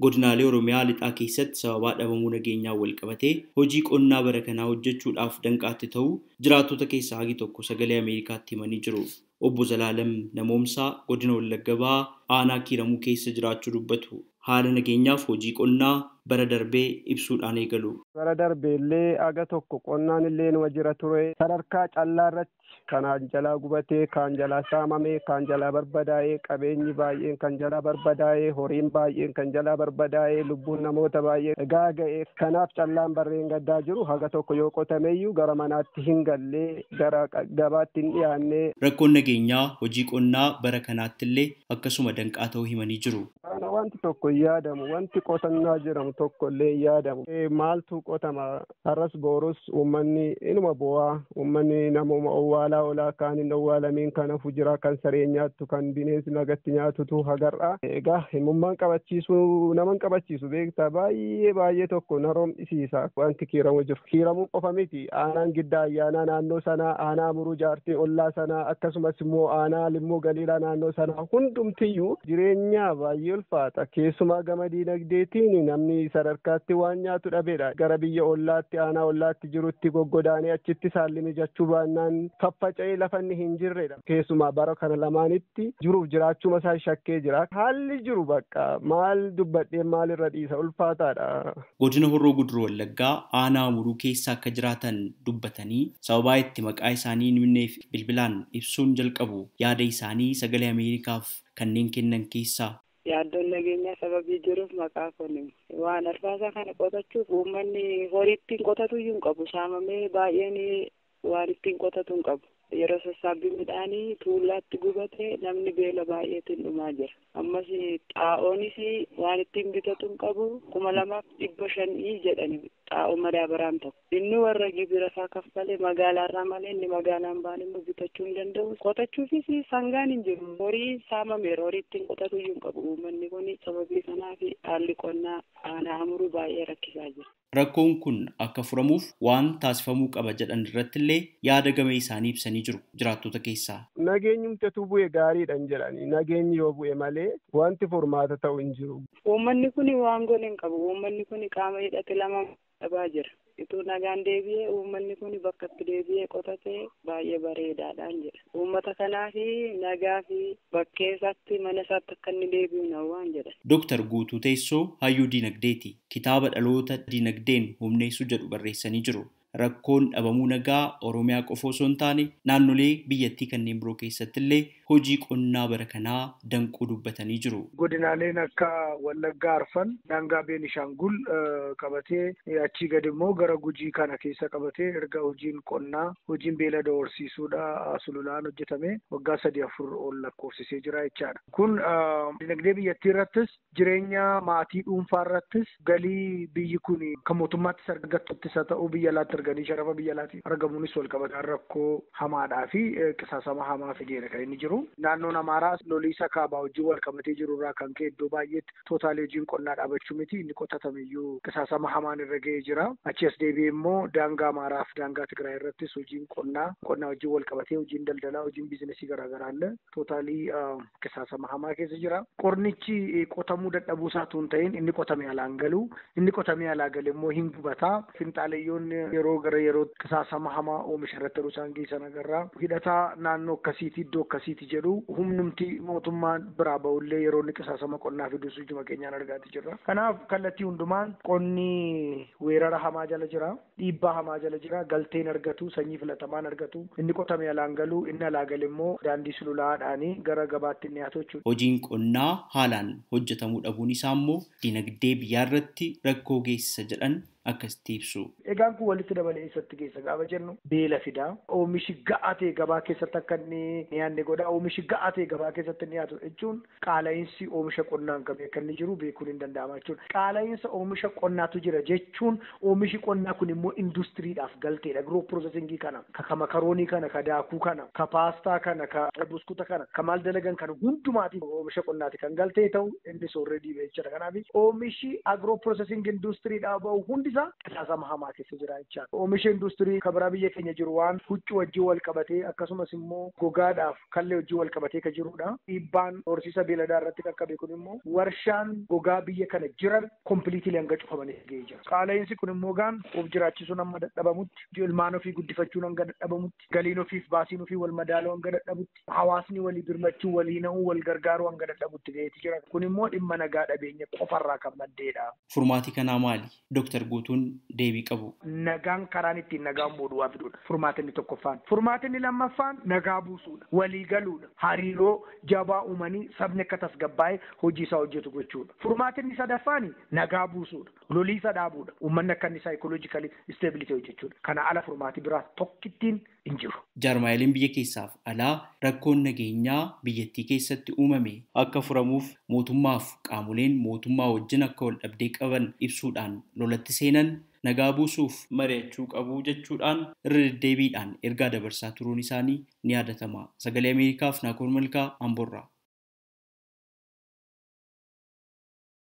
Godinaalee Oromiyaa lixaa keessatti sababaa dhabamuu nageenyaa wal qabatee hojii qonnaa bara kanaa hojjechuudhaaf danqaatti ta'uu jiraattota keessaa hagi tokko sagalee Ameerikaatti himanii jiru. Obbo Zalaalam Namoomsaa godina Wallagga Bahaa aanaa Kiiramuu keessa jiraachuu dubbatu. Haala nageenyaaf hojii qonnaa bara darbee ibsuudhaan eegalu. Bara darbee illee aga tokko qonnaan illee numa jira ture. Sadarkaa callaa irratti kanaan jalaa gubatee, kaan jalaa saamamee, kaan jalaa barbadaa'ee, qabeenyi baay'een kan jalaa barbadaa'ee, horiin baay'een kan jalaa barbadaa'ee, lubbuun namoota baay'ee gaaga'ee. Kanaaf callaan barreen gaddaa jiru haga tokko yoo qotameyyuu gara manaatti hin gallee, gara gabaatti hin dhiyaannee. Rakkoon nageenyaa hojii qonnaa bara kanaatti illee akkasuma danqaa ta'uu himanii jiru. Wanti tokko hin yaadamu, wanti qotannaa jedhamu tokko illee hin yaadamu. Maaltu qotama? Har'as boorus uummanni inuma bo'aa, uummanni namuma owwaalaa olaa kaan hin owwaalamiin kan hafu jira, kan sareen nyaattu, kan bineensi lagatti nyaatutu hagar'a. Egaa himmummaan qabachiisu naman qabachiisu beektaa baay'ee baay'ee tokko na rom'isiisa wanti Kiiramu jiru. Kiiramuu qofa miti, aanaan Giddaa Ayyaanaa naannoo sanaa, aanaa Muruu Jaartee ollaa sanaa, akkasumas immoo aanaa Limmoo Galiilaa naannoo sanaa hundumtiyyuu jireenya baay'ee ulfaata. Keessumaa gama diinagdeetiin namni sadarkaatti waan nyaatu dhabeedha. Gara biyya ollaatti aanaa ollaatti jirutti goggodaanee achitti saalli mijachuu baannaan faffaca'ee lafa inni hin jirredha. Keessumaa bara kana lamaanitti jiruuf jiraachuma isaa shakkee jira. Haalli jiru bakka maal dubbadhee maalirra dhiisa ulfaataadha. Godina Horroo Guduruu Wallaggaa aanaa Muruu keessa akka jiraatan dubbatanii sababaa itti maqaa isaanii hin himneef bilbilaan ibsuun jalqabu yaada isaanii sagalee Ameerikaaf kanneen kennan keessaa. Yaaddoon nageenyaa sababii jiruuf maqaa kun waan arfaasaa kana qotachuuf uummanni horii ittiin qotatu iyyuu hin qabu. Saamamee baay'een waan ittiin qotatu hin qabu. Yeroo sassaabbii midhaanii tuulaatti gubate namni beela baay'eetiin dhumaa jira. Ammas xaa'oonis waan ittiin bitatu hin qabu. 2500 jedhani xaa'oo madaabaraan tokko. Inni warra gibira isaa kaffalee magaalaarraa malee inni magaalaan ba'an immoo bitachuu hin danda'u. Qotachuufis sangaan hin jiru. Horii saamameera. Horii ittiin qotatu iyyuu hin qabu. Uummanni kun sababii kanaaf haalli qonnaa aanaa Amuruu baay'ee rakkisaa jira. Rakkoon kun akka furamuuf waan taasifamuu qaba jedhan irratti illee yaada gama isaanii ibsanii jiru jiraattota keessaa. Nageenyumti bu'e gaariidhaan jedhani. Nageenyi yoo bu'e malee wanti furmaata ta'u hin jiru. Uummanni kun waan godhe hin qabu. Uummanni kun qaama hidhate lama dhabaa jira. Ituu nagaan deebi'ee uummanni kun bakka itti deebi'ee qotatee baay'ee bareedaadhaan jedha. Uummata kanaaf nagaa fi bakkee isaatti mana isaatti akka inni deebi'u na waan jedha. Dooktar Guutuu Teessoo hayyuu diinagdeeti. Kitaaba dhaloota diinagdeen humneessuu jedhu barreessanii jiru. Rakkoon dhabamuu nagaa Oromiyaa qofa osoo hin taane naannolee biyyattii kanneen biroo keessatti illee hojii qonnaa bara kanaa danquu dubbatanii jiru. Godinaaleen akka Wallaggaa Arfan, daangaa Beenishaangul qabatee achii gadi immoo gara Gujii kana keessa qabatee erga hojiin qonnaa, hojiin beelada horsiisuudha sululaan hojjetame waggaa 3-4 ol lakkoofsisee jira jechaadha. Kun dinagdee biyyattii irrattis jireenya maatii dhuunfaa irrattis galii biyyi kun kan mootummaattis argattuttis haa ta'u biyya alaatti arganii sharafa biyya alaatti argamuunis wal qabataan rakkoo hamaadhaa fi qisaasama hamaa fideera kan inni jiru. Naannoon Amaaraa loliisa kaabaa hojii wal qabatee jiru irraa kan ka'e iddoo baay'eetti tootaalee hojiin qonnaa dhaabachuu miti inni qotatameyyuu qisaasama hamaan irra ga'ee jira. Achi as deebi'ee immoo daangaa Amaaraa fi daangaa Tigraay irrattis hojiin qonnaa hojii wal qabatee hojiin daldalaa hojiin biizinasii garaagaraa illee tootaalii qisaasama hamaa keessa jira. Qornichi qotamuu dadhabuu isaatu hin ta'in inni qotamee alaan galu inni qotamee alaa gale immoo hin gubataa. Finxaalayyoon yeroo gara yeroo qisaasama hamaa oomisha irratti yeroo isaan geessan agarra. Hidhataa naannoo akkasiiti iddoo akkasiiti jedhu humnumti mootummaan biraa ba'ullee yeroo inni qisaasama qonnaa fidus ijuma keenyaan argaati jirra. Kanaaf kallattii hundumaan qonni weerara hamaa jala jira, dhiibbaa hamaa jala jira, galteen argatu, sanyii filatamaan argatu, inni qotamee alaan galu, inni alaa gale immoo daandii sululaadhaanii gara gabaatti inni dhiyaatu jechuudha. Hojiin qonnaa haalaan hojjetamuu dhabuun isaa immoo dinagdee biyyaa irratti rakkoo geessisa jedhan akkasitti ibsu. Egaan kun walitti dabalee eessatti geessa gaafa jennu beela fidaa. Oomishi ga'aa ta'e gabaa keessatti akka inni dhiyaanne godha. Oomishi ga'aa ta'e gabaa keessatti inni dhiyaatu jechuun qaala'insi oomisha qonnaan qabee akka inni jiru beekuun hin danda'ama jechuudha. Qaala'insa oomisha qonnaatu jira jechuun oomishi qonnaa kun immoo industiriidhaaf galteedha. Agiroo piroosesingii kana, ka makaroonii kana, ka daakuu kana, ka paastaa kana, ka buskuta kana, ka maal dalagan kana hundumaatiif oomisha qonnaati kan galtee ta'u innis already jechuudha. Kanaaf oomishi agiroo piroosesingii industiriidhaaf ba'u hundi isaa qisaasama hamaa keessa jira jechaadha. Oomisha industirii kabiraa biyya keenya jiru waan huccuu wajjin wal qabatee akkasumas immoo gogaadhaaf kallee wajjin wal qabatee kan jirudha. Dhiibbaan horsiisa beeladaa irratti qaqqabe kun immoo warshaan gogaa biyya kana jiran kompiliitilii hanga cufamanii ga'ee jira. Qaala'insi kun immoo gaan of jiraachisuun amma dadhabamutti, ilmaan ofii guddifachuun hanga dadhabamutti, galiin ofiif baasiin ofii wal madaaluu hanga dadhabutti, hawaasni walii birmachuu, walii na'uu, wal gargaaruu hanga dadhabutti ga'eeti jira. Kun immoo dhimma nagaa dhabeenya qofarraa kan maddeedha. Furmaati kanaa maali? Dooktar Guutuun deebii qabu. Nagaan karaan ittiin nagaan bu'u waa fiduudha. Furmaati inni tokkoffaan. Furmaati inni lammaffaan nagaa buusuudha. Walii galuudha. Hariiroo jabaa uumanii sabni akka tasgabbaa'ee hojii isaa hojjetu gochuudha. Furmaati inni sadaffaan nagaa buusuudha. Loliisa dhaabuudha. Uummanni akka inni saayikoloojikali isteebiliti hojjechuudha. Kana ala furmaati biraa tokkittiin hin jiru. Jaarmaayileen biyya keessaaf alaa rakkoon nageenyaa biyyattii keessatti uumame akka furamuuf mootummaaf qaamoleen mootummaa wajjin akka wal dhabdee qaban ibsuudhaan lolatti seenan nagaa buusuuf mari'achuu qabu jechuudhaan irra deddeebiidhaan ergaa dabarsaa turuun isaanii ni yaadatama. Sagalee Ameerikaaf Naakoor Malkaa Amboorraa.